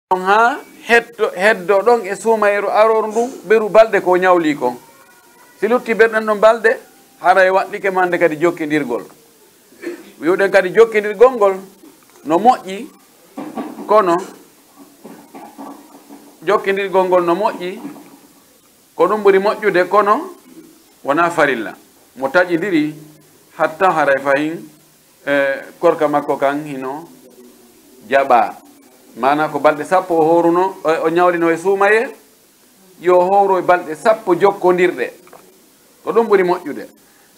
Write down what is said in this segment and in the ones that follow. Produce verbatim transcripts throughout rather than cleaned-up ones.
on haa heddo, heddo ɗon e suumayeeru arooru ndun, beru balɗe ko ñawli kon. Si lutti beru ɗen ɗon balɗe, haray waɗɗike mande kadi jokkindirgol. Wi'uɗen kadi jokkindirgol ngol no moƴƴi, kono jokkindirgol ngol no moƴƴi, ko ɗum ɓuri moƴƴude, kono wonaa farilla. Mo taƴindiri hatta haray fahin, e, korka makko kan hino jaɓaa. Maanaa ko balɗe sappo o hooruno, o, o ñawlino e suumayee, yo hooru e balɗe sappo jokkondirɗe. Ko ɗum ɓuri moƴƴude.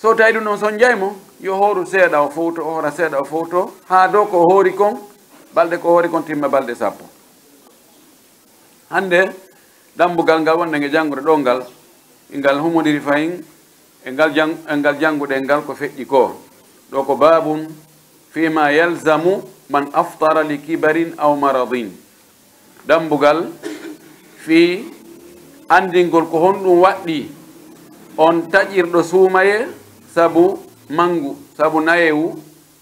So tawi ɗum ɗon sonjay mo, yo hooru seeɗa o fowto, o hoora seeɗa o fowto, haa dow ko o hoori kon, balɗe ko o hoori kon timma balɗe sappo. Hannde, dambugal ngal wonɗen e janngude ɗoo ngal, ngal humondiri fahin e ngal jang-, e ngal jannguɗen ngal ko feƴƴi koo. Ɗoo ko baabun fiima yalzamu man aftara li kibarin aw maradin. Dambugal fii anndingol ko honɗum waɗɗii on taƴirɗo suumayee sabu manngu, sabu nayewu,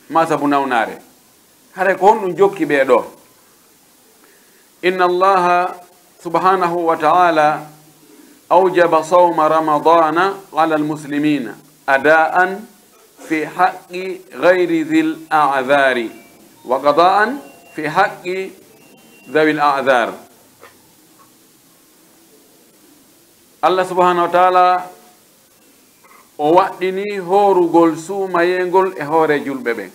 maa sabu nawnaare. Haray ko honɗum jokki ɓee ɗoo? Inna Allaha subhanahu wa ta'ala awjaba sawma Ramadana ala al-muslimina adaan fi haqqi ghayri dhil a'dhari wa qadaan fi haqqi dhawil a'dhar. Allah subhanahu wa ta'ala o waɗɗini hoorugol suumayeengol e hoore julɓe ɓen.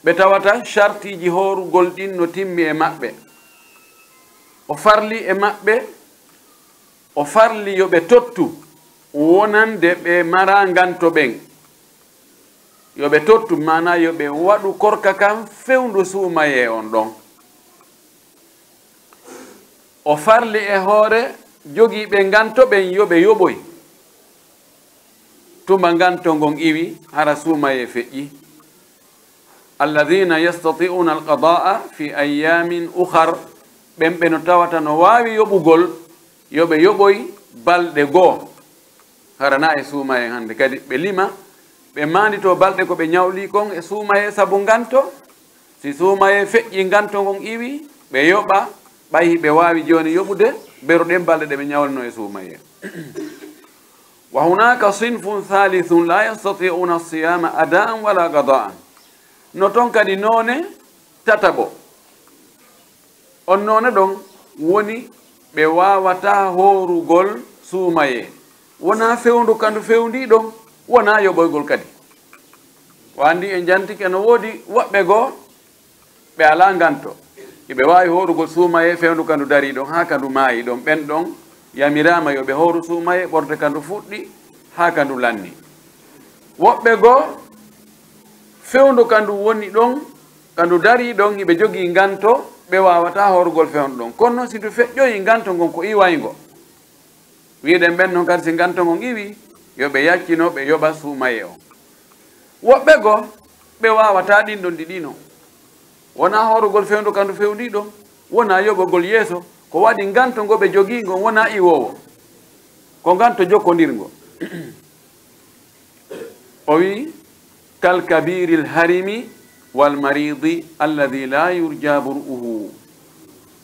Ɓe tawata shartiiji hoorugol ɗin no timmi e maɓɓe. O farli e maɓɓe, o farli yo ɓe tottu wonande ɓe maraa nganto ɓen. Yo ɓe tottu, maanaa yo ɓe waɗu korka kan fewndu suumayee on ɗon. O farli e hoore jogiiɓe nganto ɓen yo ɓe yoɓoy. Tuma nganto ngon iwi, hara suumayee feƴƴi. Alladhina yastati'una al-qada'a fi ayyamin ukhar, ɓen ɓe no tawata no waawi yoɓugol, yo ɓe yoɓoy balɗe goo. Hara na e suumayee hannde kadi ɓe lima, ɓe maanditoo balɗe ko ɓe ñawli kon e suumayee sabu nganto. Si suumayee feƴƴi, nganto ngon iwi, ɓe yoɓa, ɓay hiɓe waawi jooni yoɓude, beru ɗen balɗe ɗe ɓe ñawlino e suumayee. Wa hunaka sinfun thalithun la yastati'una siyama adaan wala qadaan. No ton kadi noone tataɓo. On noone ɗon woni ɓe waawataa hoorugol suumayee. Wonaa fewndu ka ndu fewndii ɗon, wonaa yoɓoygol kadi. Ko anndi en jantike no woodi woɓɓe goo ɓe alaa nganto. Hiɓe waawi hoorugol suumayee fewndu ka ndu darii ɗon haa ka ndu maayi ɗon. Ɓen ɗon yamiraama yo ɓe hooru suumayee ɓorde ka ndu fuɗɗi haa ka ndu lanni. Woɓɓe goo fewndu ka ndu woni ɗon, ka ndu darii ɗon, hiɓe jogii nganto, ɓe waawataa hoorugol fewndu ɗon. Kono non si ndu feƴƴoyii nganto ngon ko iwayngo, wi'uɗen ɓen non kadi si nganto ngon iwii, yo ɓe yaccino, ɓe yoɓa suumayee on. Woɓɓe goo, ɓe waawataa ɗin ɗon ɗiɗi non. Wonaa hoorugol fewndu ka ndu fewndii ɗon, wonaa yoɓogol yeeso, ko waɗi nganto ngo ɓe jogii ngon wonaa iwoowo. Ko nganto jokkondirngo. O wi'i, "Kal kabiril harimi wal maridi alladhi la yurja bur'uhu."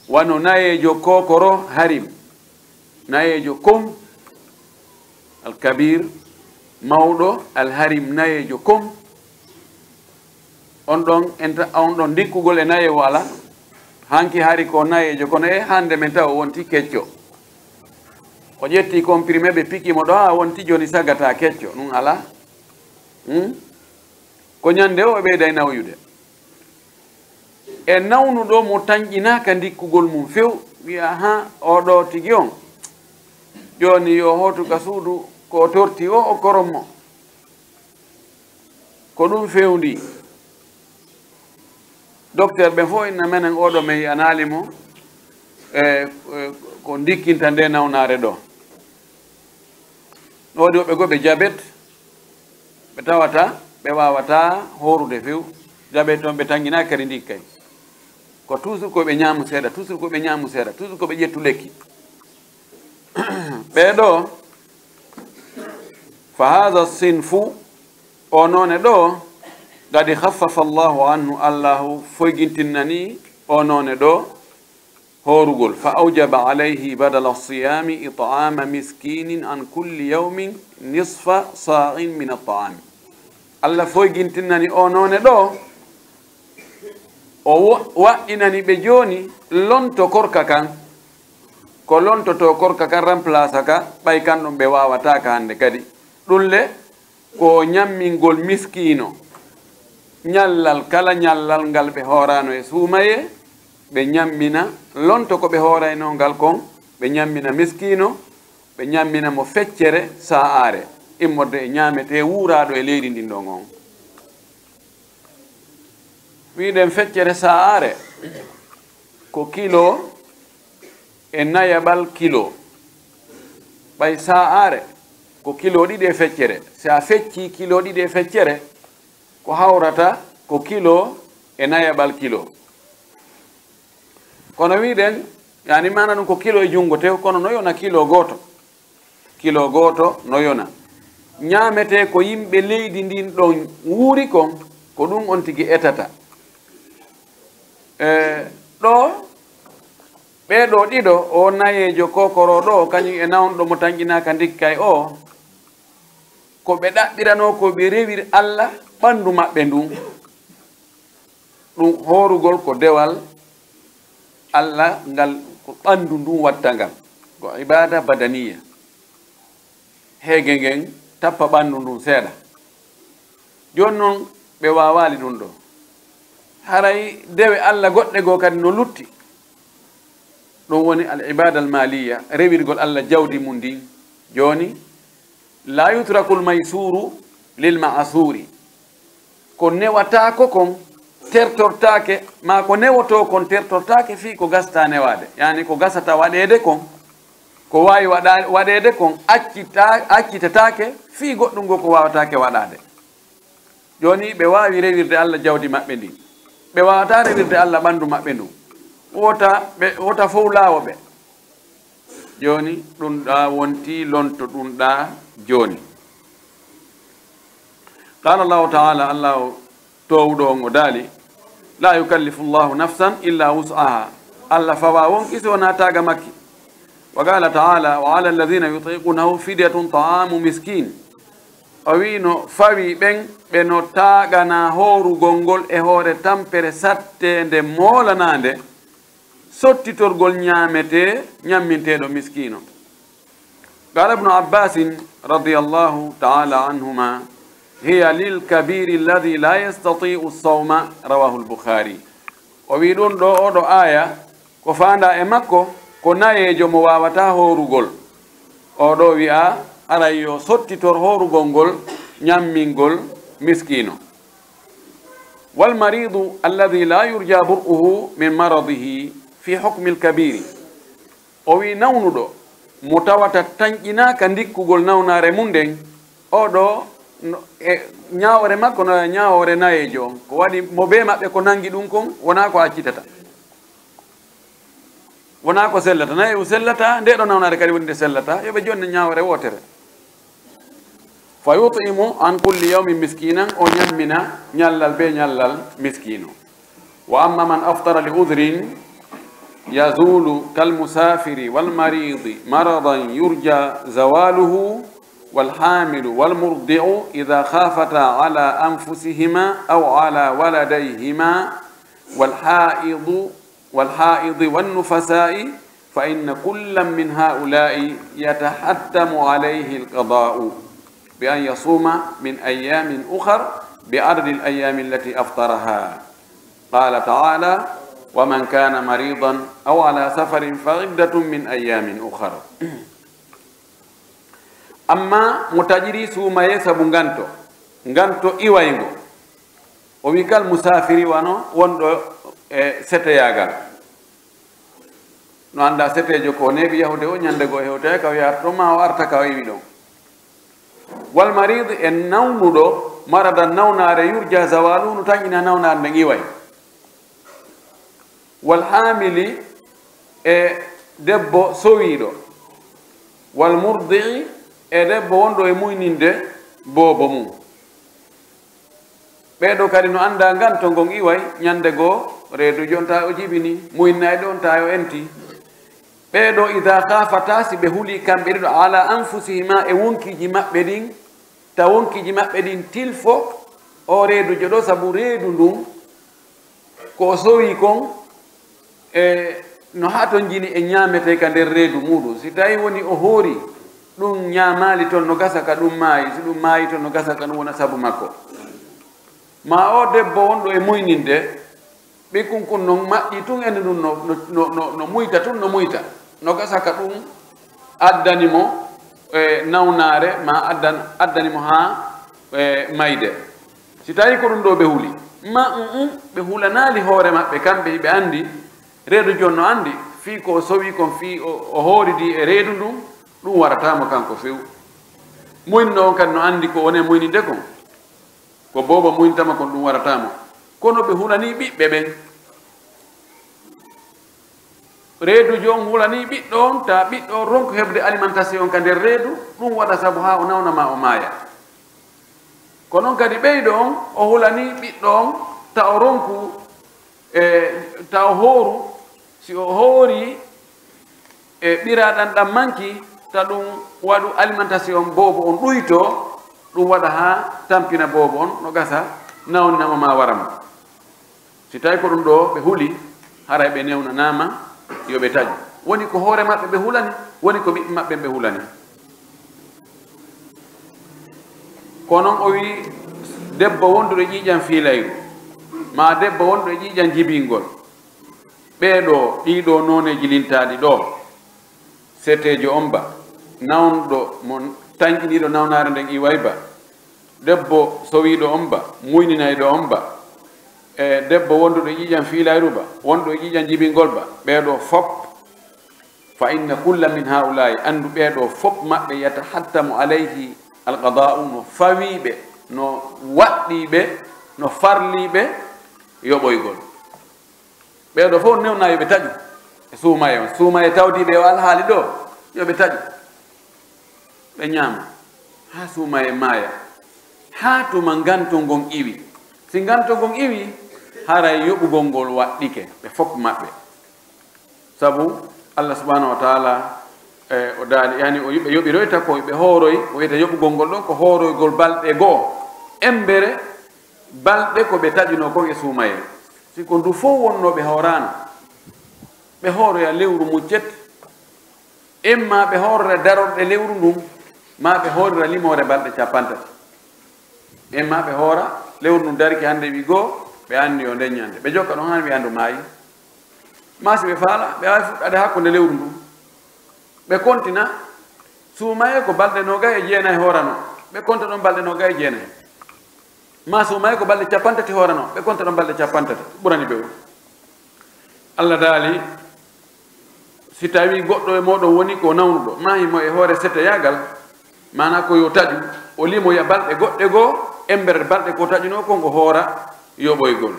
Wano nayeejo kookoro harim, nayeejo kon, al kabir, mawɗo, al harim, nayeejo kon. On ɗon, enta, on ɗon ndikkugol e nayeewo alaa. Hanki hari ko nayeejo, kono e hannde men taw o wonti kecco. O ƴetti comprimé, ɓe piki mo ɗo, a wonti jooni sagata kecco. Ɗum alaa. Hmm? Ko ñande o, o ɓeyday nawyude. E nawnuɗo mo tanƴinaaka ndikkugol mum few, wi'a, "Ahan, oo ɗoo tigi on, jooni yo hootu ka suudu, ko o torti o, o koron mo." Ko ɗum fewndii. Dokteer ɓen fof inna menen oo ɗoo men yi'anaali mo, e, e, ko ndikkinta nde nawnaare ɗoo. No woodi woɓɓe goo ɓe jabet, ɓe tawata ɓe waawataa hoorude few. Jabet on ɓe tannginaaki kadi ndikka kay. Ko toujours ko ɓe ñaamu seeɗa, toujours ko ɓe ñaamu seeɗa, toujours ko ɓe ƴettu lekki. Ɓee ɗoo, fa haadha sinfu, oo noone ɗoo, qad khaffafa Allahu anhu, Allahu foygintinnanii oo noone ɗoo, hoorugol, fa awjaba alayhi badala siyami it'ama miskinin an kulli yawmin nisfa sa'in min at'ami. Allah foygintinani o noone ɗoo, o wo-, waɗɗinani ɓe jooni lonto korka kan, ko lontotoo korka kan remplace ka, ɓay kan ɗon ɓe waawataa ka hannde kadi. Ɗun le, ko ɲammingol miskiino. Ɲallal kala ɲallal ngal ɓe hooraano e suumayee, ɓe ɲammina lonto ko ɓe hooraynoo ngal kon, ɓe ɲammina miskiino, ɓe ɲammina mo feccere sa'aare, immorde e ɲaametee wuuraaɗo e leydi ndin ɗon on. Wi'uɗen feccere sa'aare ko kilo e nayaɓal kilo. Ɓay sa'aare ko kilo ɗiɗi e feccere. Si a feccii kilo ɗiɗi e feccere, ko hawrata ko kilo e nayaɓal kilo. Kono wi'uɗen, yani maana ɗun ko kilo e junngo tew, kono no yona kilo gooto. Kilo gooto no yona. Ɲaametee ko yimɓe leydi ndin ɗon wuuri kon, ko ɗun on tigi etata. E, ɗoo, ɓee ɗoo ɗiɗo, oo nayeejo kokoroo ɗoo, kaɲun e nawnuɗo mo tanƴinaaka ndikkay oo, ko ɓe ɗaɓɓiranoo ko ɓe rewir Alla ɓanndu maɓɓe ndun. Ɗun hoorugol ko dewal Alla ngal, ko ɓanndu ndun watta ngal. Ko ibaada badaniya. Heege ngen tappa ɓanndu ndun seeɗa. Jooni non ɓe waawaali ɗun ɗoo. Haray dewe Alla goɗɗe goo kadi no lutti. Ɗun woni al ibaada al maaliya, rewirgol Alla jawdi mun ndin. Jooni, la yutrakul maysuuru lil ma'asuuri. Ko newataako kon tertortaake, maa ko newotoo kon tertortaake fii ko gasata newaade. Yani ko gasata waɗeede kon, ko waawi waɗa-, waɗeede kon accita-, accitetaake fii goɗɗun goo ko waawataake waɗaade. Jooni ɓe waawi rewirde Alla jawdi maɓɓe ndin. Ɓe waawataa rewirde Alla ɓanndu maɓɓe ndun. Wota ɓe, wota fow laawo ɓe. Jooni ɗun ɗaa wontii lonto ɗun ɗaa jooni. Qaala Allahu ta'ala, Allahu toowuɗo on o daali, "La yukallifu Allahu nafsan illa wus'aha." Alla fawaa wonkii si wonaa taaga makki. Wa qaala ta'ala, "Wa ala alladhina yutiqunahu fidyatun ta'amu miskin." O wi'i no fawii ɓen ɓe no taaganaa hoorugol ngol e hoore tampere satteende moolanaande, sottitorgol ɲaametee ɲamminteeɗo miskiino. Qaala Ibnu Abbaasin radiyallahu ta'ala anhuma, "Hiya lil kabiiri alladhi la yastati'u as-sawma," rawahul Bukhaari. O wi'i ɗun ɗoo, oo ɗoo aaya, ko faandaa e makko, ko nayeejo mo waawataa hoorugol. Oo ɗoo wi'aa, haray yo sottitor hoorugol ngol, ɲammingol miskiino. Wal mariidu alladhi la yurja bur'uhu min maradihi fi hukmil kabiiri. O wi'i nawnuɗo mo tawata tanƴinaaka ndikkugol nawnaare mun nden, oo ɗoo no, e ɲaawore makko no ɲaawore nayeejo on. Ko waɗi mo bee maɓɓe ko nangi ɗun kon, wonaa ko accitata. Wonaa ko sellata. Nayewu sellata, ndee ɗoo nawnaare kadi woni nde sellata. Yo ɓe jonna ɲaawore wootere. Fa yut'imu an kulli yawmin miskinan, o ɲammina ɲallal bee ɲallal miskiino. Wa amma man aftara li udhrin yazulu kal musafiri wal maridi maradan yurja zawaluhu wal hamilu wal murdi'u idha khafata ala anfusihima aw ala waladayhima wal haidu والحائض والنفساء، فإن كلا من هؤلاء يتحتم عليه القضاء بأن يصوم من أيام أخر بعدد الأيام التي أفطرها. قال تعالى: "ومن كان مريضا أو على سفر فعدة من أيام أخر." Amma mo taƴiri suumayee sabu nganto, nganto iwayngo, o wi'i kal musaafiri wano wonɗo e seteyaagal. No anndaa seteejo ko neeɓi yahude o ɲande goo hewtoya ka o yaata ton maa o arta ka o iwi ɗon. Wal mariid e nawnuɗo, maradan nawnaare yurja zawaaluhu no tanƴina nawnaare nden iway. Wal haamili e debbo sowiiɗo. Wal murdi'i e debbo wonɗo e muyninde boobo mum. Ɓee ɗoo kadi no anndaa nganto ngon iway, ɲande goo reedu jonta o jibini, muynay ɗon ta o enti, Ɓee ɗoo, idaa khaafata, si ɓe hulii kamɓe ɗiɗo, alaa anfusihimaa, e wonkiiji maɓɓe ɗin, ta wonkiiji maɓɓe ɗin tilfo oo reedujo ɗoo, sabu reedu ndun, ko o sowi kon, e no hatonjini e ñaametee ka nder reedu muuɗun. Si tawii wonii o hoori, ɗun ñaamaali ton, no gasa ka ɗun maayi, si ɗun maayii ton, no gasa ka ɗun wona sabu makko. Maa oo debbo wonɗo e muyninde, ɓikkun kun non maƴƴii tun, endu ndun no, no, no, no, no muyta tun, no muyta. No gasa ka ɗun addani mo, e, nawnaare, maa addan-, addani mo haa, e, mayde. Si tawii ko ɗun ɗoo ɓe huli, ma, mm, mm, ɓe hulanaali hoore maɓɓe, kamɓe hiɓe anndi, reedujo on no anndi, fii ko o sowi kon, fii o, o hooridii e reedu ndun, ɗun warataa mo kanko few. Muynɗo on kadi no anndi ko woni e muyninde kon. Ko boobo muynta mo kon, ɗun warataa mo. Kono ɓe hulanii ɓiɓɓe ɓen. Reedujo on hulanii ɓiɗɗo on, ta ɓiɗɗo on ronku heɓude alimentation ka nder reedu, ɗun waɗa sabu haa o nawna maa o maaya. Ko non kadi ɓeyɗo on, o hulanii ɓiɗɗo on, ta o ronku, e, ta o hooru, si o hoorii, e ɓiraaɗan ɗan manki, ta ɗun waɗu alimentation boobo on ɗuytoo, ɗun waɗa haa tampina boobo on, no gasa nawnina mo maa wara mo. Si tawii ko ɗun ɗoo ɓe huli, haray ɓe newnanaama yo ɓe taƴu. Woni ko hoore maɓɓe ɓe hulani, woni ko ɓiɓɓe maɓɓe ɓe hulani. Ko non o wi'i, debbo wonduɗo ƴiiƴan fiilayru, maa debbo wonduɗo ƴiiƴan jibingol. Ɓee ɗoo, ɗii ɗoo nooneeji lintaaɗi ɗoo, seteejo on ba, nawnɗo mo tanƴiniiɗo nawnaare nden iway ba, debbo sowiiɗo on ba, muyninayɗo on ba, e debbo wonduɗo e ƴiiƴan fiilayru ba, wonɗo e ƴiiƴan jibingol ba, ɓee ɗoo fop, fa inna kulla min haa'ulaa'i, anndu ɓee ɗoo fop maɓɓe, yatahattamu alayhi alqadaa'u, no fawii ɓe, no waɗɗii ɓe, no farlii ɓe yoɓoygol. Ɓee ɗoo fof newnaa yo ɓe taƴu e suumaye on. Suumaye tawdiiɓe e oo alhaali ɗoo, yo ɓe taƴu. Ɓe ñaama haa suumaye maaya, haa tuma nganto ngon iwi. Si nganto ngon iwi, haray yoɓugol ngol waɗɗike ɓe fof maɓɓe. Sabu Allah subhanahu wa taala, e, o daali, yani, o, ɓe yoɓiroyta ko ɓe hooroy, o wiyata yoɓugol ngol ɗon ko hooroygol balɗe goo. Embere balɗe ko ɓe taƴunoo kon e suumayee. Si ko ndu fow wonnoo ɓe hooraano, ɓe hooroya lewru muccet, imma ɓe hoorora darorɗe lewru ndun, maa ɓe hoorira limoore balɗe cappanɗe tati. Imma ɓe hoora lewru ndun darike hannde wi goo, ɓe anndi yo nden ñande. Ɓe jokka ɗon han wi'a ndu maayi. Maa si ɓe faala, ɓe waawi fuɗɗaade hakkunde lewru ndun. Ɓe kontina, suumayee ko balɗe noogay e jeenay hooranoo. Ɓe konta ɗon balɗe noogay e jeenay. Maa suumayee ko balɗe cappanɗe tati hooranoo, ɓe konta ɗon balɗe cappanɗe tati, ɓurani ɓe on. Allah daali, si tawii goɗɗo e mooɗon woni ko nawnuɗo, maa himo e hoore seteyaagal, maanaa ko yo taƴu, o limoya balɗe goɗɗe goo, embere balɗe ko taƴunoo kon, o hoora yoɓoygol.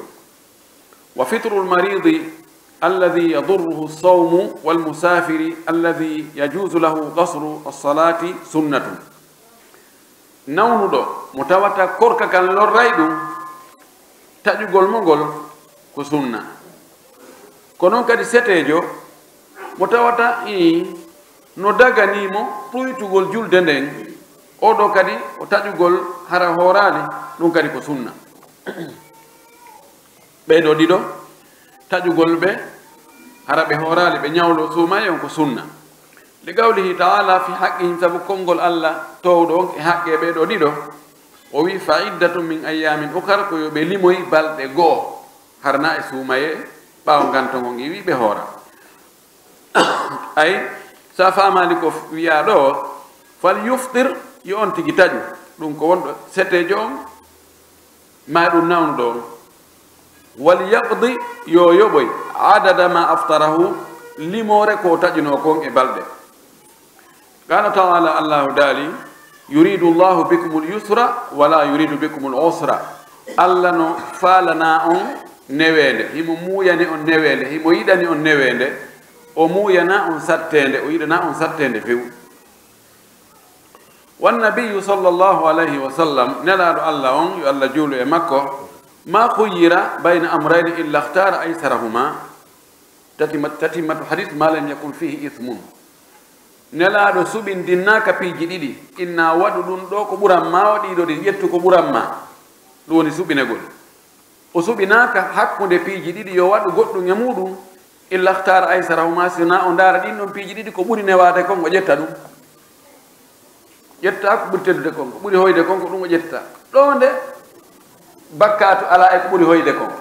Wa fitrul maridi alladhi yadurruhu sawmu wal musafiri alladhi yajuzu lahu qasru as-salati sunnatun. Nawnuɗo mo tawata korka kan lorray ɗum, taƴugol mo ngol ko sunna. Ko non kadi seteejo mo tawata, ii, no daganii mo ɗuytugol julde nden, oo ɗoo kadi o taƴugol hara hooraali, ɗum kadi ko sunna. Ɓee ɗoo ɗiɗo, taƴugol ɓe, hara ɓe hooraali, ɓe ñawloo suumayee on ko sunna. Li qawlihi ta'ala, fi haqqihim, sabu konngol Alla toowɗo on e haqqee ɓee ɗoo ɗiɗo, o wi'i, "Fa iddatun min ayyaamin ukhar", ko yo ɓe limoy balɗe goo, hara naa e suumayee, ɓaawo nganto ngon iwi ɓe hoora. Ay, so a faamaali ko wi'aa ɗoo, "Fal yuftir", yo on tigi taƴu, ɗum ko wonɗo seteejo on, maa ɗum nawnuɗo on. "Wal yaqdi", yo yoɓoy, "adada ma aftarahu", limoore ko o taƴunoo kon e balɗe. Qala ta'ala, Allahu daali, "Yuridu Allahu bikumul yusra, wala yuridu bikumul usra." Alla no faalanaa on neweende, himo muuyani on neweende, himo yiɗani on neweende, o muuyanaa on satteende, o yiɗanaa on satteende few. Wan nabiyyu sallallahu alayhi wa sallam, nelaaɗo Alla on, yo Alla juulu e makko, ma khuyyira bayna amrayni illa ikhtara aysarahuma. Tatima-, tatimmatu hadis, "Ma lam yakun fihi ithmun." Nelaaɗo suɓindinnaaka piiji ɗiɗi, inna waɗu ɗun ɗoo ko ɓuran maa, o ɗiɗo ɗin ƴettu ko ɓuran maa. Ɗun woni suɓinegol. O suɓinaaka hakkunde piiji ɗiɗi, yo waɗu goɗɗun e muɗun, illa ikhtara aysarahuma, si wonaa o ndaara ɗin ɗon piiji ɗiɗi ko ɓuri newaade kon, o ƴetta ɗun. Ƴetta ko ɓuri teddude kon, ko ɓuri hoyde kon, ko ɗun o ƴetta. Ɗoo nde bakkaatu alaa e ko ɓuri hoyde kon.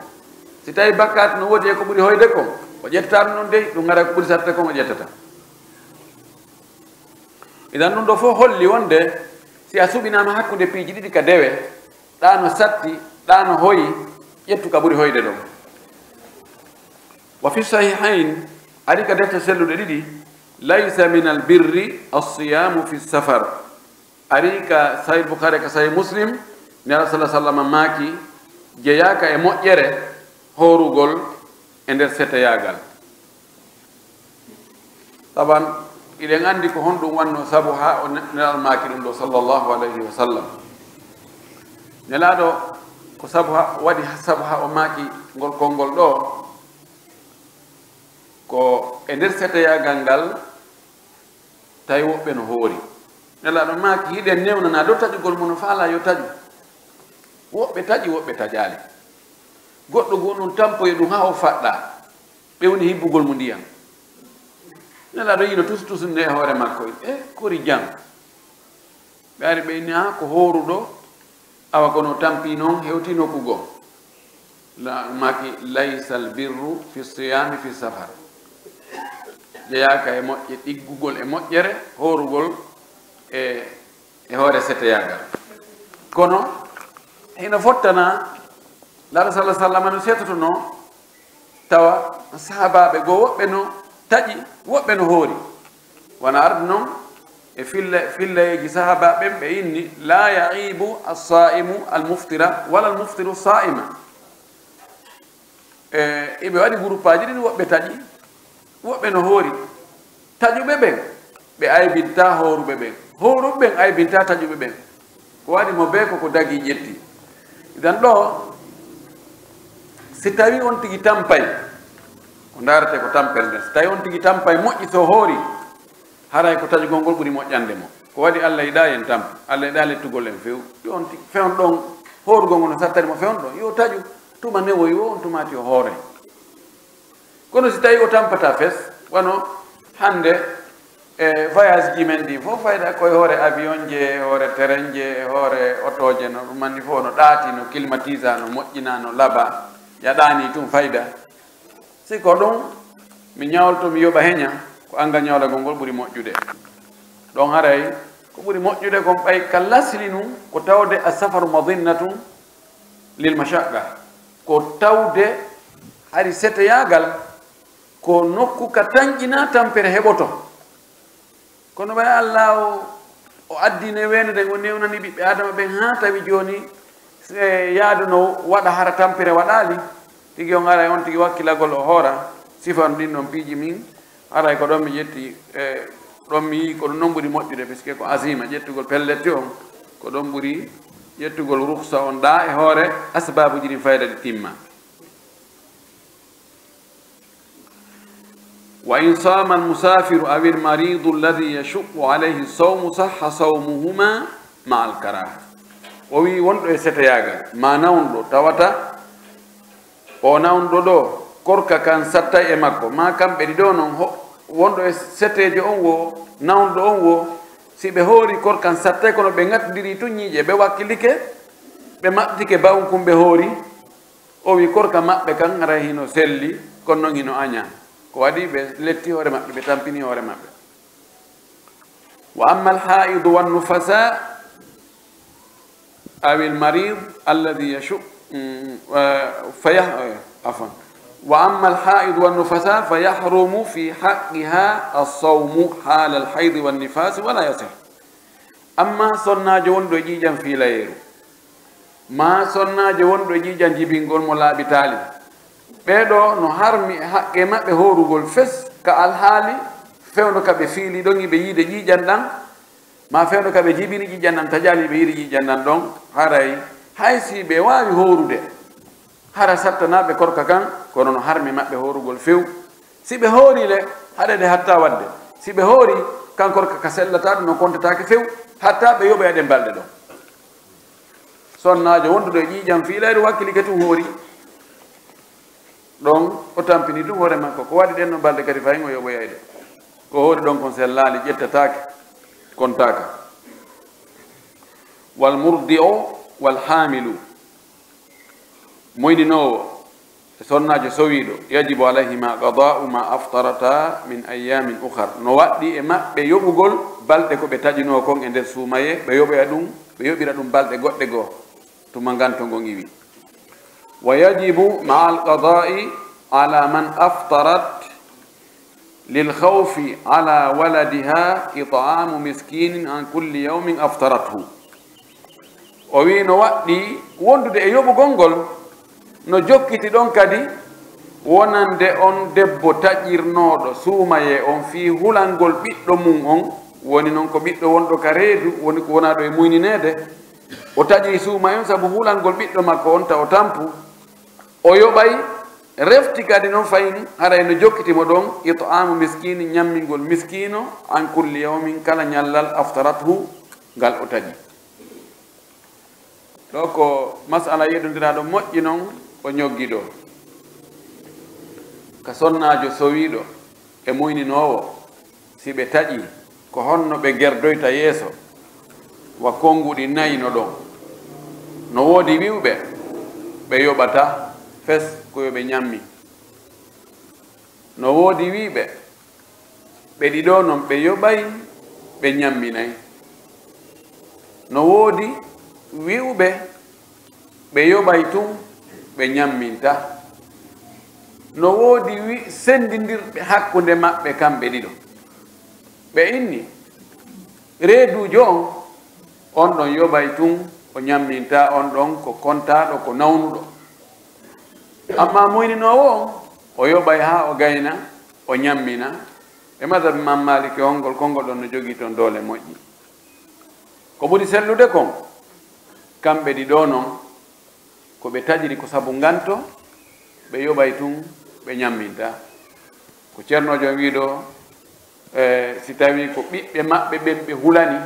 Si tawii bakkaatu no woodi e ko ɓuri hoyde kon, o ƴetta ɗun ɗon dey, ɗun haray ko ɓuri saɗde kon o ƴettata. Idan ɗun ɗoo fof holli wonde si a suɓinaama hakkunde piiji ɗiɗi ka dewe, ɗaa no satti, ɗaa no hoyi, ƴettu ka ɓuri hoyde ɗon. Wa fi sahihayn, ari ka defte selluɗe ɗiɗi, "Laysa min al birri as-siyamu fi safar." Ari ka Sahih Bukhari, ka Sahih Muslim, Nelaaɗo sallallahu alaihi wasallam maaki, "Jeyaaka e moƴƴere hoorugol e nder seteyaagal." Taban, hiɗen anndi ko honɗun wannoo sabu haa o ne-, Nelaaɗo maaki ɗun ɗoo, sallallahu alaihi wasallam. Nelaaɗo, ko sabu haa, waɗi sabu haa o maaki ngol konngol ɗoo, ko e nder seteyaagal ngal, tawi woɓɓe no hoori. Nelaaɗo maaki, hiɗen newnanaa ɗoo taƴugol mo no faalaa yo taƴu. Woɓɓe taƴi, woɓɓe taƴaali. Goɗɗo goo non tampoyi ɗun haa o faɗɗa. Ɓe woni hibbugol mo ndiyan. Nelaaɗo yiino tusu tusu nde e hoore makko. E kori jam. Ɓe ari ɓe inni, "Ah, ko hooruɗo, awa kono tampi non hewti nokku goo." La-, maaki, "Laysal birru fi siyaami fi safar." Jeyaaka e moƴƴe, ɗiggugol e moƴƴere, hoorugol e, e hoore seteyaagal. Kono hino fottana, Nelaaɗo sallallahu alaihi wasallam no setotonoo, tawa sahaabaaɓe goo woɓɓe no taƴi, woɓɓe no hoori. Wano ardi non e filla-, fillayeeji sahaabaaɓe ɓen, ɓe inni, "La ya'ibu as-sa'imu al-muftira wala al-muftiru as-sa'ima." E, iɓe waɗi guruppaaji ɗin, woɓɓe taƴi, woɓɓe no hoori. Taƴuɓe ɓen, ɓe aybintaa hooruɓe ɓen. Hooruɓe ɓen aybintaa taƴuɓe ɓen. Ko waɗi mo bee ko ko dagii ƴetti. Idan ɗoo, si tawii on tigi tampay, ko ndaaretee ko tampere nden. Si tawii on tigi tampay moƴƴi, si o hoori, haray ko taƴugol ngol ɓuri moƴƴande mo. Ko waɗi Alla yiɗaa yen tampu, Alla yiɗaa lettugol en few. Yo on tigi, fewndo ɗon, hoorugol ngol no sattani mo fewndo ɗon, yo taƴu. Tuma newoyi woo, on tumaati o hooray. Kono si tawii o tampataa fes, wano hannde, e voyage ji men ɗin fof, fayda ko e hoore avion je, e hoore train je, e hoore otooje, no ɗum anni fof no ɗaati, no climatisé, no moƴƴinaa, no labaa, yaɗaani tun fayda. Si ko ɗum, mi ñawloto, mi yoɓa heña, ko anngal ñawlagol ngol ɓuri moƴƴude. Ɗon haray, ko ɓuri moƴƴude kon ɓay ka lasli nun, ko tawde as-safaru madinnatun lil mashaqqa, ko tawde hari seteyaagal ko nokku ka tanƴinaa tampere heɓoto. Kono ɓay Alla o, o addii ne weendu nden, o newnani ɓiɓɓe Aadama ɓen haa tawi jooni, e, yaadu no waɗa hara tampere waɗaali, tigi on haray on tigi wakkilagol o hoora, sifan ɗin ɗon piiji min, haray ko ɗon mi ƴetti, e, ɗon mi yi'i ko ɗum non ɓuri moƴƴude, puisque ko azima, ƴettugol pelletti on, ko ɗon ɓuri ƴettugol rukhsa on ɗaa e hoore asbaabuji ɗin fayda ɗi timma. وإن صام المسافر أو المريض الذي يشق عليه الصوم صح صومهما مع الكراهة. O wi'i wonɗo e seteyaagal, maa nawnɗo tawata o nawnɗo ɗoo, korka kan sattay e makko, maa kamɓe ɗiɗo non, ho-, wonɗo e seteejo on woo, nawnɗo on woo, si ɓe hoori korka kan sattay, kono ɓe ŋattindirii tun ñiiƴe, ɓe wakkilike, ɓe maɓɓitike bawon kun ɓe hoori, o wi'i korka maɓɓe kan haray hino selli, kono non hino añaa. Ko waɗi ɓe letti hoore maɓɓe, ɓe tampini hoore maɓɓe. وأما الحائض والنفساء أو المريض الذي يشق، mm, فيح-، عفوا. وأما الحائض والنفساء فيحرم في حقها الصوم حال الحيض والنفاس ولا يصح. Ammaa sonnaajo wonɗo e ƴiiƴan fiilayeeru, maa sonnaajo wonɗo e ƴiiƴan jibingol mo laaɓitaali, ɓee ɗoo no harmi e haqqee maɓɓe hoorugol fes ka alhaali fewndo ka ɓe fiilii ɗon, hiɓe yiide ƴiiƴan ɗan, maa fewndo ka ɓe jibini ƴiiƴan ɗan taƴaali, hiɓe yiidi ƴiiƴan ɗan ɗon, haray hay si ɓe waawi hoorude, hara sattanaa ɓe korka kan, kono no harmi maɓɓe hoorugol few, Si ɓe hoorii le, haɗa nde hatta waɗde. Si ɓe hoorii, kanko ka, ka sellataa ɗum, no kontataake few, hatta ɓe yoɓoya ɗen balɗe ɗon. Sonnaajo wonduɗo e ƴiiƴam fiilayru wakkilike tun hoori. Ɗon o tampini tun hoore makko. Ko waɗi ɗen no balɗe kadi fahin o yoɓoyay ɗe. Ko hoori ɗon kon sellaali, ƴettataake, kontaaka. Wal murdi'u wal haamilu. Moyninoowo e sonnaajo sowiiɗo, yajibu alayhima qadaa'u ma aftarata min ayyamin ukhar. No waɗɗii e maɓɓe yoɓugol balɗe ko ɓe taƴunoo kon e nder suumayee, ɓe yoɓoya ɗum, ɓe yoɓira ɗum balɗe goɗɗe goo, tuma nganto ngon iwi. Wa yajibu ma'al qadaa'i ala man aftarat lil khawfi ala waladiha it'amu miskinin an kulli yawmin aftarathu. O wi'i no waɗɗii wondude e yoɓugol ngol, no jokkiti ɗon kadi wonande on debbo taƴirnooɗo suumayee on fii hulangol ɓiɗɗo mum on, woni non ko ɓiɗɗo wonɗo ka reedu, woni ko wonaaɗo e muynineede, o taƴii suumayee on sabu hulangol ɓiɗɗo makko on ta o tampu, o yoɓay, refti kadi non fahin, haray no jokkiti mo ɗon, it'amu miskini, ñammingol miskiino, an kulli yawmin, kala ñallal, aftarathu, ngal o taƴi. Ɗoo ko mas'ala yeddondiraaɗo moƴƴi non, o ñoggi ɗoo. Ka sonnaajo sowiiɗo e muyninoowo, si ɓe taƴii, ko honno ɓe gerdoyta yeeso? Wa konnguɗi nayi no ɗon. No woodi wi'uɓe ɓe yoɓata fes ko yo ɓe ñammin. No woodi wi'uɓe ɓe ɗiɗo non ɓe yoɓay, ɓe ñamminay. No woodi wi'uɓe ɓe yoɓay tun, ɓe ñamminta. No woodi wi-, senndindirɓe hakkunde maɓɓe kamɓe ɗiɗo. Ɓe inni, reeduujo on, on ɗon yoɓay tun, o ñamminta on ɗon ko kontaaɗo, ko nawnuɗo. Ammaa muyninoowo on, o yoɓay haa o gayna, o ñammina. E mazhabi Imaam Maaliki on, ngol konngol ɗon no jogii ton doole moƴƴi. Ko ɓuri sellude kon, kamɓe ɗiɗo non, ko ɓe taƴiri ko sabu nganto, ɓe yoɓay tun, ɓe ñamminta. Ko Ceernoojo on wi'i ɗoo, e, si tawii ko ɓiɓɓe maɓɓe ɓen ɓe hulani,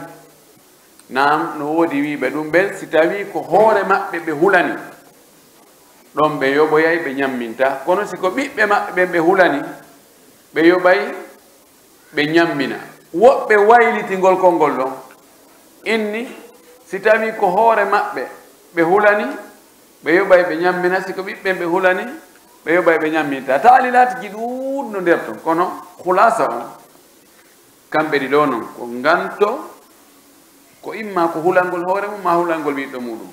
naam, no woodi wi'uɓe ɗun ɓen, si tawii ko hoore maɓɓe ɓe hulani, ɗon ɓe yoɓoyay, ɓe ñamminta. Kono si ko ɓiɓɓe maɓɓe ɓen ɓe hulani, ɓe yoɓay, ɓe ñammina. Woɓɓe wayliti ngol konngol ɗon, inni, si tawii ko hoore maɓɓe ɓe hulani, ɓe yoɓay ɓe ñammina, si ko ɓiɓɓen ɓe hulani, ɓe yoɓay ɓe ñamminta. Taalilaatiji ɗuuɗi no nder ton, kono khulaasa on, kamɓe ɗiɗo non, ko nganto, ko imma ko hulangol hoore mum, maa hulangol ɓiɗɗo muɗum.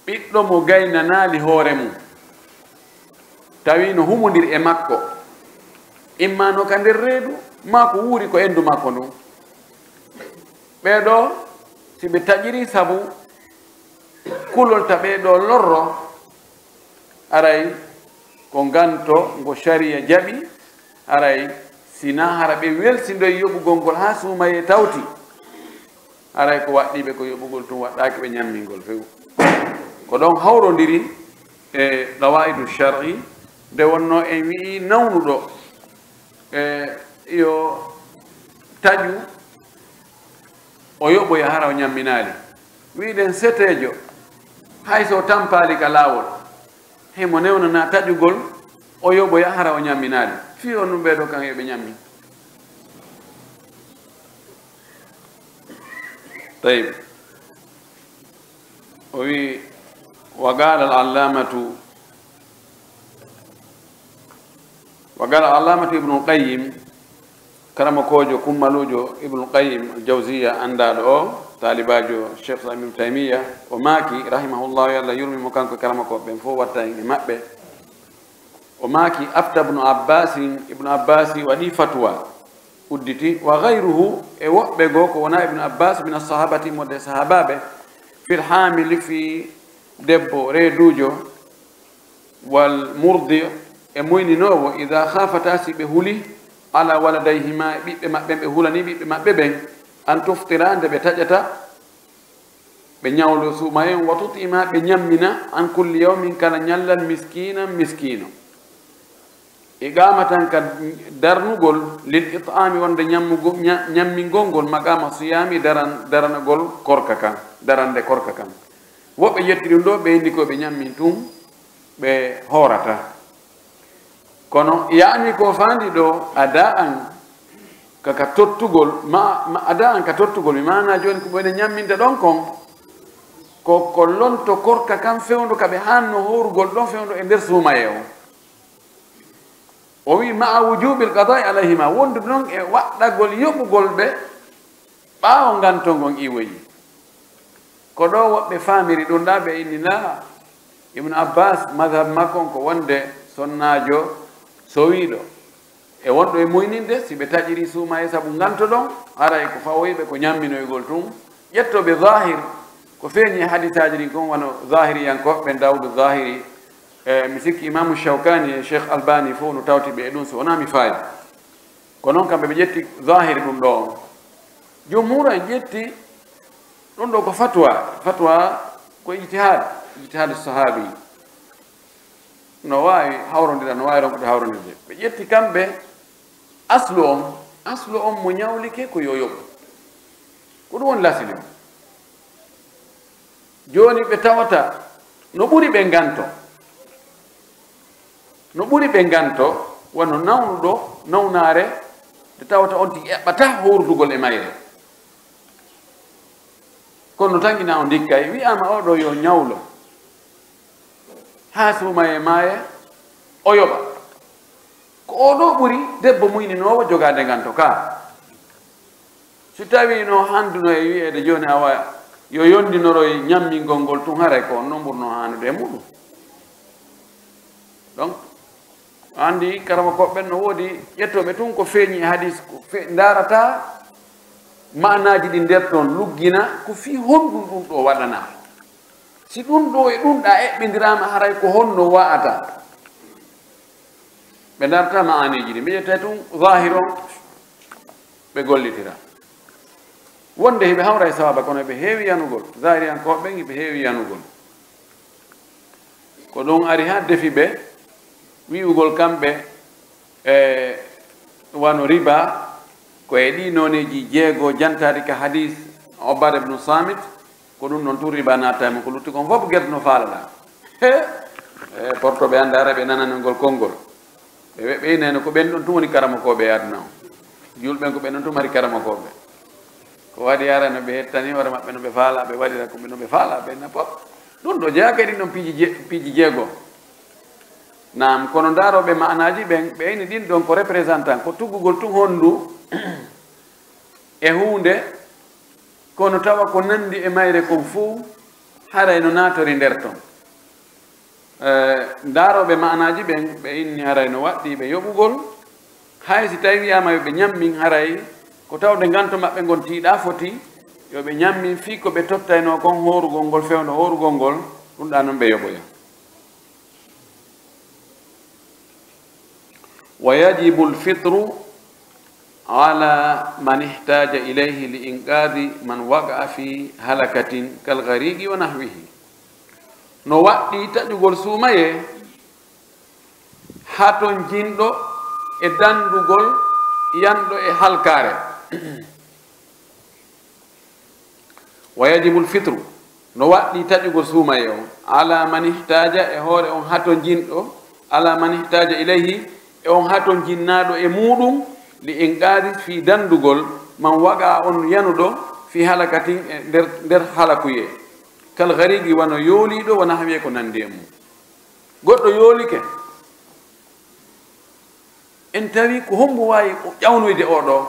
Ɓiɗɗo mo gaynanaali hoore mum, tawi no humondiri e makko, imma no ka nder reedu, maa ko wuuri ko endu makko ndun. Ɓee ɗoo, si ɓe taƴiri sabu kulol ta ɓee ɗoo lorro, aray ko nganto ngo sariya jaɓi, aray si naa hara ɓe welsindoyi yoɓugol ngol haa suumayee tawti, aray ko waɗɗii ɓe ko yoɓugol tun waɗɗaaki ɓe ñammingol few. Ko ɗon hawrondiri e qawaa'idu shar'i, nde wonnoo en wi'i nawnuɗo, e, yo taƴu, o yoɓoya hara o ñamminaali. Wi'uɗen seteejo, hay so o tampaali ka laawol, himo newnanaa taƴugol, o yoɓoya hara o ñamminaali. Fii on ɗun ɓee ɗoo kan yo ɓe ñammin. Tayyib. O wi'i, wa qaala al-allaamatu, wa qaala al-allaamatu Ibnul Qayyim, karamokoojo kummaluujo Ibnul Qayyim al-Jawziyya, anndaaɗo o, taalibaajo Sheikh Islam Ibn Taymiyya, o maaki, rahimahullahu, yo Allah yurmi mo, kanko e karamokooɓe ɓen fow, watta en e maɓɓe. O maaki, afta Ibnu Abbasin, Ibnu Abbasi waɗi fatuwa, udditi, wa ghayruhu, e woɓɓe goo ko wonaa Ibnu Abbas, mina sahabati, wonde sahaabaaɓe, fil haamili, fii debbo reeduujo, wal murdi, e muyninoowo, idaa khaafata, si ɓe huli, ala waladayhima, e ɓiɓɓe maɓɓe, ɓe hulani ɓiɓɓe maɓɓe ɓen, an tuftira, nde ɓe taƴata, ɓe ñawlo suumayee on, wa tut'ima, ɓe ñammina, an kulli yawmin, kala ñallal, miskiinan, miskiino. Iqaamatan ka darnugol, lil it'aami wonde ñammugo-, ña-, ñammingol ngol, maqaama siyaami daran-, daranagol korka kan, darande korka kan. Woɓɓe ƴetti ɗum ɗoo, ɓe inni ko ɓe ñammin tun, ɓe hoorata. Kono yaani ko faandi ɗoo, ada'an ka, ka tottugol, ma, ma, ada'an ka tottugol, mi maana jooni ko ɓe ñamminta ɗon kon, ko, ko lonto korka kan fewndo ka ɓe hanno hoorugol ɗon fewndo e nder suumayee on. O wi'i, "Ma'a wujubil qada'i alayhima", wondude non e waɗɗagol yoɓugol ɓe ɓaawo nganto ngon iwoyi. Ko ɗoo woɓɓe faamiri ɗum ɗaa, ɓe inni, "Laa." Ibnu Abbas, madhab makko on ko wonde sonnaajo sowiiɗo e wonɗo e muyninde, si ɓe taƴiri suumayee sabu nganto ɗon, haray ko fawoyi ɓe ko ñamminoygol tun. Ƴettooɓe zahir, ko feeñi e hadisaaji ɗin kon, wano zahiriyankooɓe ɓen, Dawudu Zahiri, e mi sikki Imaamu Shawkani e Sheikh Albani fof no tawti ɓe e ɗum, so wonaa mi faayi. Ko non kamɓe ɓe ƴetti zahiri ɗum ɗoo on. Jumhur en ƴetti ɗum ɗoo ko fatwa, fatwa ko ijtihad, ijtihad sahabi. No waawi hawrondira, no waawi ronkude hawrondirde. Ɓe ƴetti kamɓe aslu on, aslu on mo ñawlike ko yo yoɓu. Ko ɗum woni lasili on. Jooni ɓe tawata no ɓuri ɓe nganto. No ɓuri ɓe nganto, wano nawnuɗo, nawnaare, nde tawata on tigi eɓɓataa hoordugol e mayre. Kono tan ina o ndikkay, wi'aama oo ɗoo yo ñawlo. Haa suumayee maaya, o yoɓa. Ko oo ɗoo ɓuri debbo muyninoowo jogaade nganto kaa. Si tawii no handuno e wi'eede jooni, awa, yo yondinoroy ñammingol ngol tun, haray ko on non ɓurnoo haanude e muɗum. Donc, anndi karamokooɓe ɓen no woodi ƴettooɓe tun ko feeñi e hadis, ko fe-, ndaarata maanaaji ɗin nder ton, luggina ko fii honɗum ɗum ɗoo waɗanaa. Si ɗum ɗoo e ɗum ɗaa eɓɓindiraama, haray ko honno wa'ata? Ɓe ndarta ma'aneeji ɗi, ɓe ƴetta tun zahir on, ɓe gollitira. Wonde hiɓe hawra e sawaaba, kono hiɓe heewi yanugol. Zahiriyankooɓe ɓen hiɓe heewi yanugol. Ko ɗum ari haa defi ɓe wi'ugol kamɓe, e, wano riba, ko e ɗii nooneeji jeego jantaɗi ka hadis Ubaada ibnu Saamit, ko ɗum ɗon tun riba naata e mun, ko lutti kon fof gerte no faalaɗaa. He! E, porto ɓe annda hara ɓe nanani ngol konngol. Ɓe, ɓe, ɓe inayno ko ɓen ɗon tun woni karamokooɓe e aduna on. Julɓe ɓen ko ɓen ɗon tun mari karamokooɓe. Ko waɗi hara no ɓe hettani hoore maɓɓe no ɓe faala, ɓe waɗira ko ɓe no ɓe faala, ɓe na pop. Ɗum ɗo jeyaa kadi ɗon piiji je-, piiji jeego. Naam, kono ndaarooɓe maanaaji ɓen, ɓe ini ɗin ɗon ko représentant, ko tuggugol tun honndu e huunde, kono tawa ko nanndi e mayre kon fuu, haray no naatori nder ton. Eh, ndaarooɓe maanaaji ɓen, ɓe inni haray no waɗɗii ɓe yoɓugol, hay si tawii wiyaama yo ɓe ñammin, haray ko tawde nganto maɓɓe ngon tiiɗaa foti, yo ɓe ñammin fii ko ɓe tottaynoo kon hoorugol ngol, fewndo hoorugol ngol, ɗum ɗaa non ɓe yoɓoya. ويجب الفطر على من احتاج إليه لإنقاذ من وقع في هلكة كالغريق ونحوه. No waɗɗii taƴugol suumayee hatonjinɗo e dandugol yanɗo e halkaare. ويجب الفطر, no waɗɗii taƴugol suumayee on, على من احتاج, e hoore on hatonjinɗo, على من احتاج إليه, e on hatonjinnaaɗo e muuɗum, لإنقاذ, fii dandugol, من وقع, on yanuɗo, في هلكة, e nder, nder halakuyee, كالغريق, wano yooliiɗo, ونحوه, ko nanndi e mum. Goɗɗo yoolike, en tawi ko hombo waawi o ƴawnoyde oo ɗoo,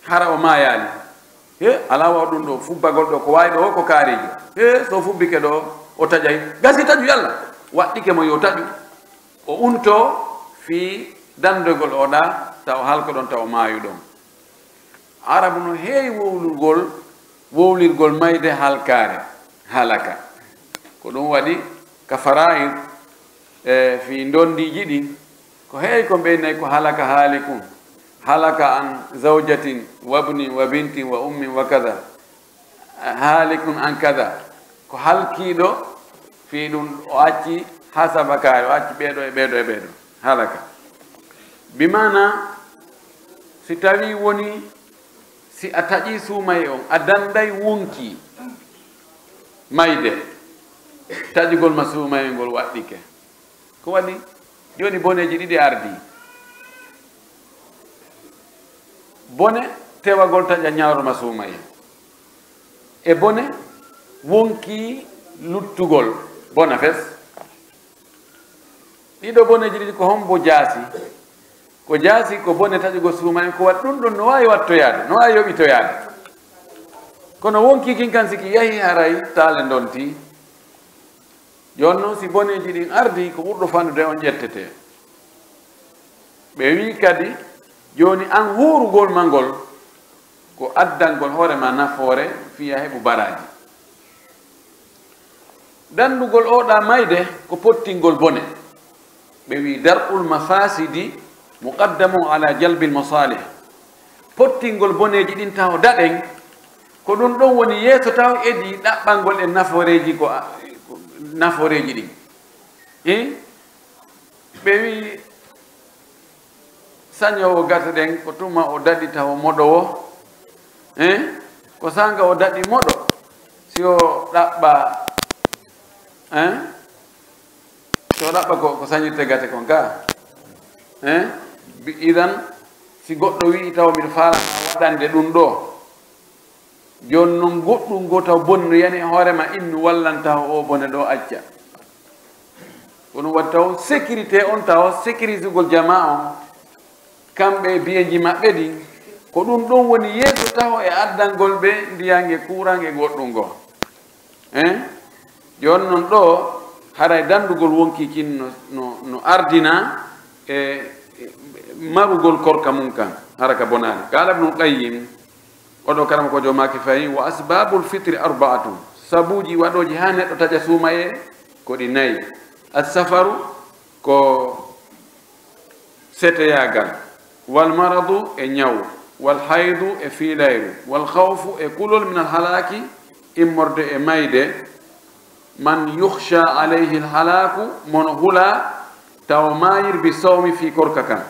hara o maayaali? He, alaa waɗu ɗum ɗoo, fubbagol ɗoo ko waawi ɗoo ko kaariijo. He, so fubbike ɗoo, o taƴay. Gasi taƴu yalla. Waɗɗike mo yo taƴu. O untoo fii dandogol oo ɗaa, taw halko ɗon, taw maayu ɗon. Arabu no heewi wowlugol, wowlirgol mayde halkaare, halaka. Ko ɗum waɗi ka faraa'id, e fii ndonndiiji ɗin, ko heewi ko ɓeynay ko halaka haalikun, halaka an zawjatin wabnin wa bintin wa ummin wa kaza, haalikun an kaza, ko halkiiɗo fii ɗum o acci hasaba kaari, o acci ɓeeɗo e ɓeeɗo e ɓeeɗo, halaka. Bi maanaa, si tawii woni, si a taƴii suumayee on, a danday wonkii mayde, taƴugol ma suumayee ngol waɗɗike. Ko waɗi? Jooni boneeji ɗiɗi ardii. Bone tewagol taƴa ɲawro ma suumayee. E bone wonkii luttugol bona fes. Ɗiɗo boneeji ɗiɗi ko hombo jaasi? Ko jaasi ko bone taƴugol suumayee, ko waɗi ɗun ɗon no waawi wattoyaade, no waawi yoɓitoyaade. Kono wonkii kin kan si ki yahii haray taale ndontii. Jooni non si boneeji ɗin ardii, ko ɓurɗo fanɗude on ƴettetee. Ɓe wi'i kadi, jooni an huurugol ma ngol, ko addangol hoore ma nafoore fii a heɓu baraaji. Dandugol oo ɗaa mayde ko pottingol bone. Ɓe wi'i, dar'ul mafasidi muqaddamun ala jalbil masalih. Pottingol boneeji ɗin taho daɗen, ko ɗun ɗon woni yeeso taho edii ɗaɓɓangol en nafooreeji ko a-, nafooreeji ɗin. Eh? Ɓe wi'i, saɲoowo gate ɗen, ko tuma o daɗi taho moɗowo. Eh? Ko saanga o daɗi moɗo, si o ɗaɓɓa, eh? Si o ɗaɓɓa ko, ko saɲirte gate kon ka. Eh? Bi-, idan, si goɗɗo wi'i taw miɗo faalaa waɗande ɗun ɗoo, jooni non goɗɗun goo taw bone no yani e hoore ma, innu wallan taho oo bone ɗoo acca. Ko ɗun waɗi taw sécurité on, taw sécurisugol jamaa on, kamɓe e biyeeji maɓɓe ɗin, ko ɗun ɗon woni yeeso taho e addangol ɓe ndiyan e kuuran e goɗɗun goo. Eh? Jooni non ɗoo, haray dandugol wonkii kin no, no, no ardinaa e, e marugol korka mun kan, hara ka bonaali. Qaala Ibnul Qayyim, oo ɗoo karamokoojo maaki fahin, wa asbabul fitri arba'atun. Sabuuji waɗooji haa neɗɗo taƴa suumayee ko ɗi nayi. As-safaru, ko seteyaagal, wal maradu, e ɲaw, wal haydu, e fiilayru, wal khawfu, e kulol, min al halaaki, immorde e mayde, man yukhsha alayhi al halaaku, mo no hulaa taw maayir bi sawmi fii korka kan,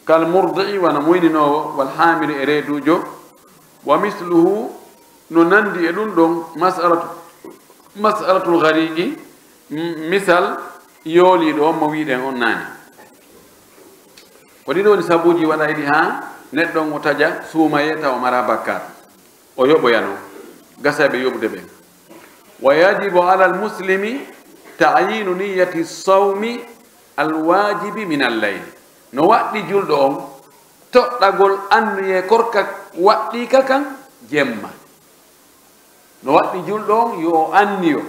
kal murdi'i, wano muyninoowo, wal haamili, e reeduujo, wa misluhu, no nandi e ɗun ɗon, mas'alatu, mas'alatul ghariqi, m-, misal yooliiɗo on mo wi'uɗen on naane. Ko ɗiɗo woni sabuuji waɗayɗi haa neɗɗo on o taƴa suumayee tawa o maraa bakkaat, o yoɓoyano, gasayɓe yoɓude ɓen. Wa yajibu alal muslimi ta'yinu niyyati sawmi al waajibi min al layl. No waɗɗi julɗo on toɗɗagol anniyee korka waɗɗiika kan jemma. No waɗɗi julɗo on yo o anniyo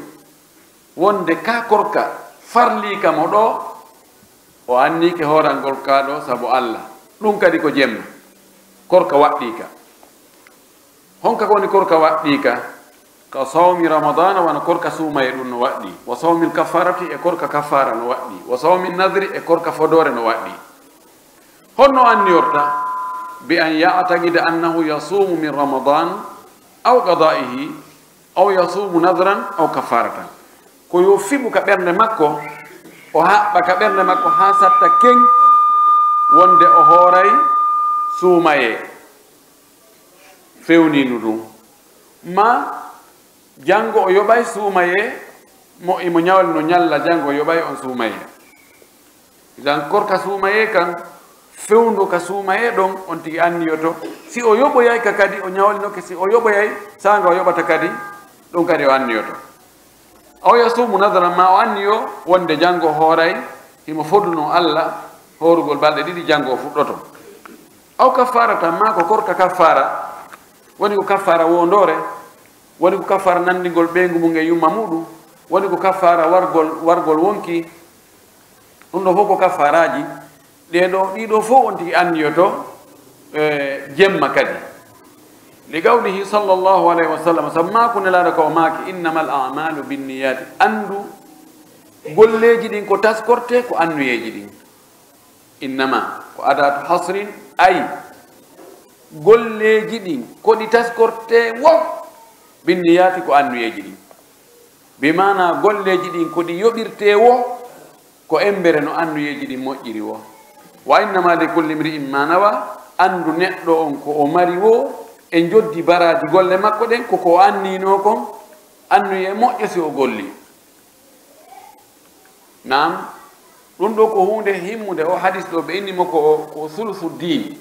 wonde kaa korka farliika mo ɗoo, o anniike hoorangol ka ɗoo sabu Alla. Ɗun kadi ko jemma, korka waɗɗiika. Honka woni korka waɗɗiika? Ka sawmi Ramadana, wano korka suumayee ɗun no waɗɗii, wa sawmil kafarati, e korka kafaara no waɗɗii, wa sawmi nadri, e korka fodoore no waɗɗii. Honno anniyorta? Bi an ya'taqida annahu yasumu min Ramadan aw qada'ihi aw yasumu nadran aw kafaratan. Ko yo fiɓu ka ɓernde makko, o haɓɓa ka ɓernde makko haa satta ken wonde o hooray suumayee, fewniinu ɗun. Maa janngo o yoɓay suumayee, mo, imo ɲawal no ɲalla janngo o yoɓay on suumayee. Idan korka suumayee kan, fewndo ka suumayee ɗon, on tigi anniyoto. Si o yoɓoyay ka kadi, o ɲawlinoke, si o yoɓoyay, saanga o yoɓata kadi, ɗun kadi o anniyoto. Aw yasumu nadran, maa o anniyo wonde janngo o hooray, himo fodunoo Alla hoorugol balɗe ɗiɗi, janngo o fuɗɗoto. Aw kafaratan, maa ko korka kafaara, woni ko kafaara woondoore, woni ko kafaara nanndingol ɓeyngu mun e yumma muɗum, woni ko kafaara wargol, wargol wonkii. Ɗun ɗoo fow ko kafaaraaji. Ɗee ɗoo, ɗii ɗoo fow on tigi anniyoto, e, jemma kadi. Li qawlihi sallallahu alayhi wa sallam, sabu maaku Nelaaɗo ka o maaki, "Innamal a'malu binniyati." Anndu golleeji ɗin ko taskortee ko anniyeeji ɗin. Innama ko adatu hasrin, ay, golleeji ɗin ko ɗi taskortee wo, binniyaati ko anniyeeji ɗin. Bi maanaa golleeji ɗin ko ɗi yoɓirtee wo, ko embere no anniyeeji ɗin moƴƴiri wo. Wa innama li kulli imri'in ma nawa, anndu neɗɗo on ko o mari woo e njoddi baraaji golle makko ɗen, ko ko o anniinoo kon, anniyee moƴƴo si o gollii. Naam, ɗun ɗoo ko huunde himmunde, o hadis ɗoo ɓe inni mo ko, ko sulusu diin,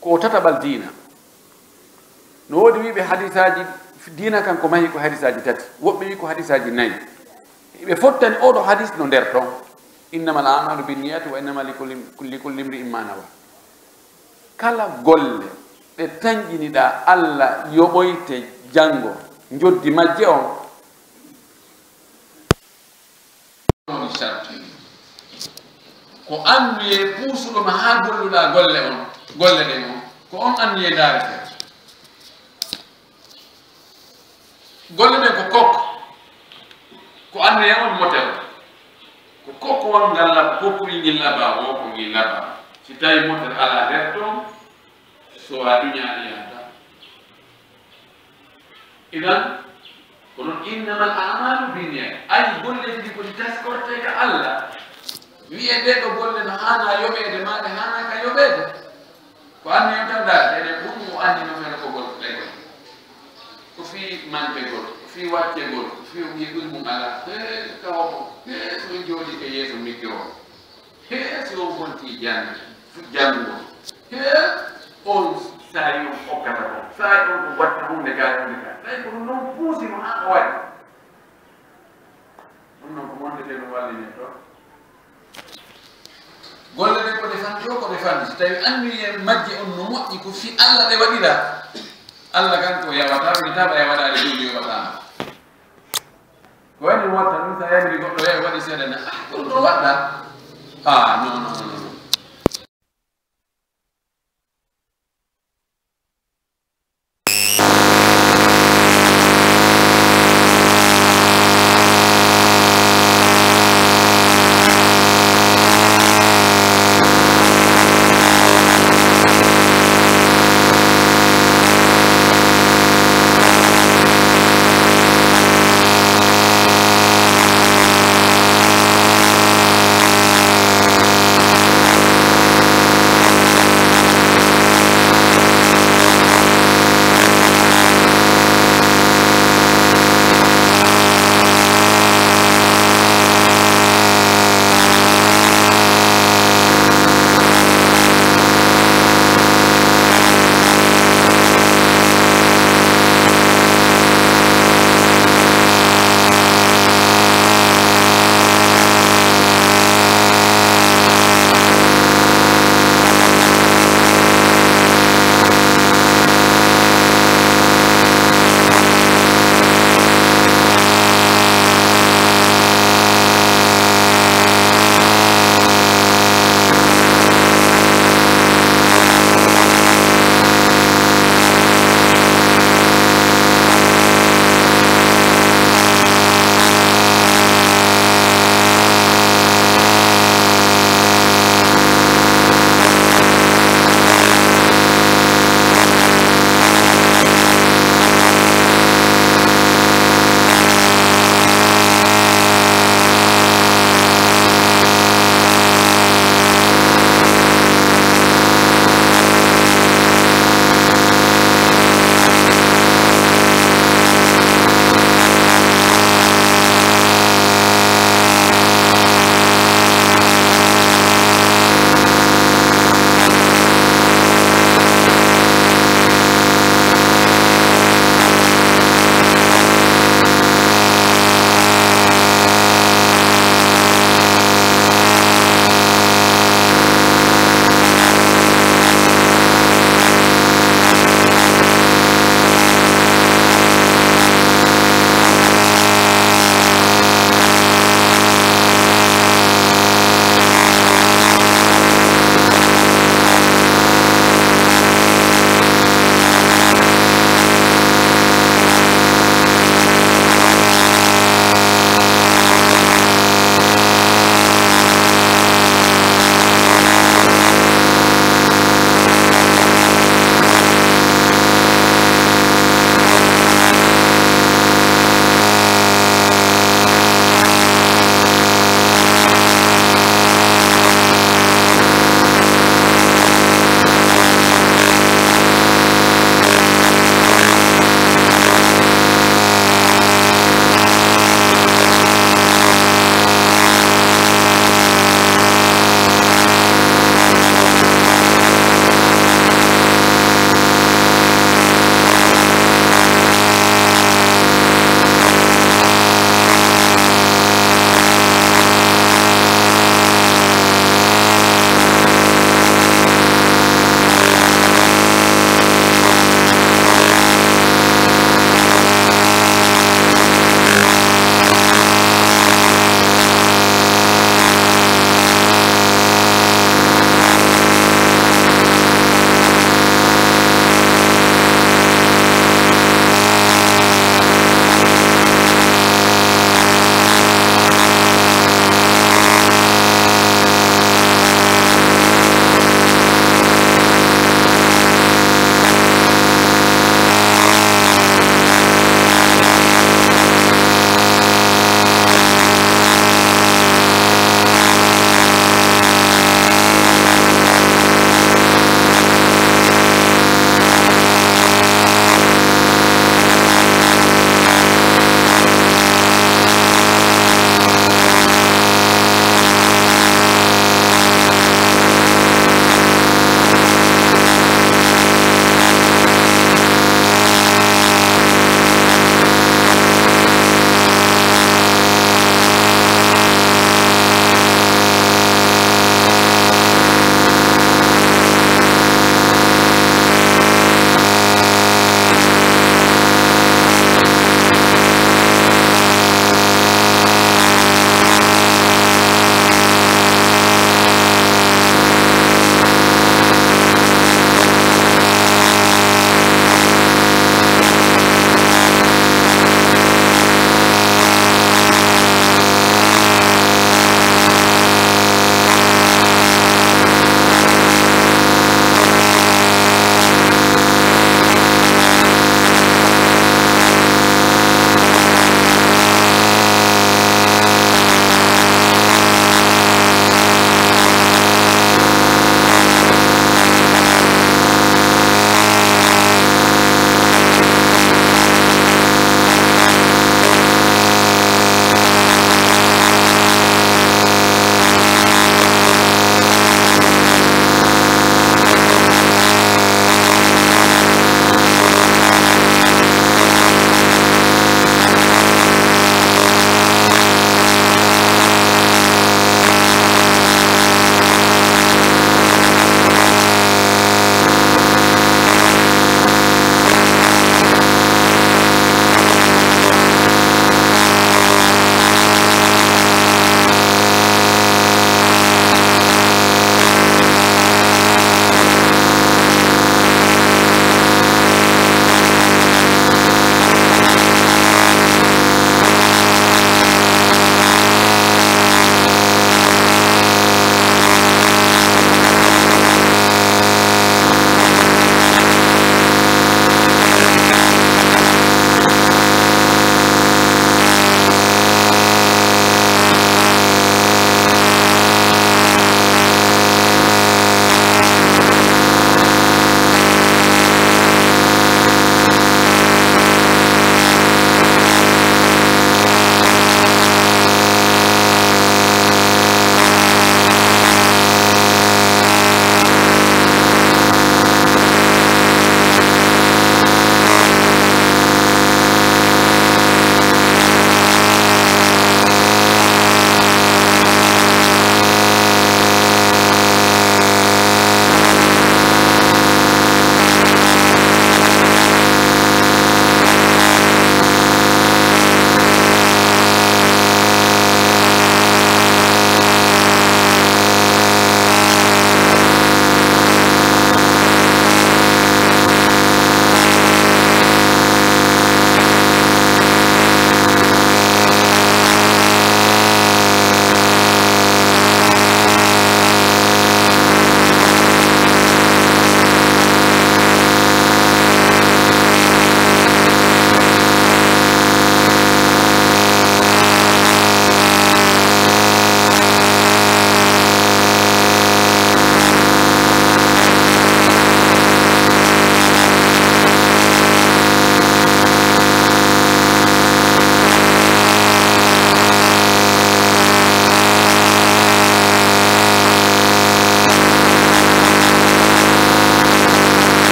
ko o tataɓal diina. No woodi wi'uɓe hadisaaji, diina kan ko mahi ko hadisaaji tati, woɓɓe wi'i ko hadisaaji nayi. Ɓe fottani oo ɗoo hadis no nder ton. Innamal a'malu binniyati wa innama likulli, likulli imri'in ma nawa. Kala golle ɗe tanƴiniɗaa Alla yoɓoyte janngo, njoddi majje on. Woni sarti. Ko anniyee puusuɗo ma haa golluɗaa golle on, golle ɗen on, ko on anniyee ndaarete. Golle ɗen ko kok, ko anniyee on motel. Ko kok on ngal lab-, kokkuyel ngel labaa, woo ko ngel labaa. Si tawii motel alaa nder ton, so a duñaa ɗi yahata. Idan, ko non, innamal a'malu binniyat. Ay, golleeji ɗi ko ɗi taskortee ka Alla. Wi'ee ɗee ɗoo golle no haanaa yoɓeede, maa ɗe haanaa ka yoɓeede. Ko anniya tan ndaarete, enen fow mo anni no fena ko gol ɗe golle. Ko fii mankegol, ko fii waccegol, ko fii o wi'i ɗun mun alaa. Hee, tawa mo, hee, so min jooɗii ka yeeso mikro. Hee, si on fontii jannde, fu-, janngo. Hee, on saa'i on okkata kon. Saa'i on ko watta huunde gaa, huunde gaa. Tawi ko ɗun ɗon puusi mo haa o waɗi. Ɗun non ko wonde ɓe no wallini ton. Golle ɗen ko ɗe fanɗi o, ko ɗe fanɗi. Si tawi anniye majje on no moƴƴi, ko fii Alla ɗe waɗiraa. Alla kan ko yawataa, mi tawa e waɗaade ɗun yoɓataa. Ko wayno mi watta ɗun, sa yamiri goɗɗo, yahi waɗi seeɗa na, ah, ko ɗun ɗon waɗɗaa? Ah, non, non,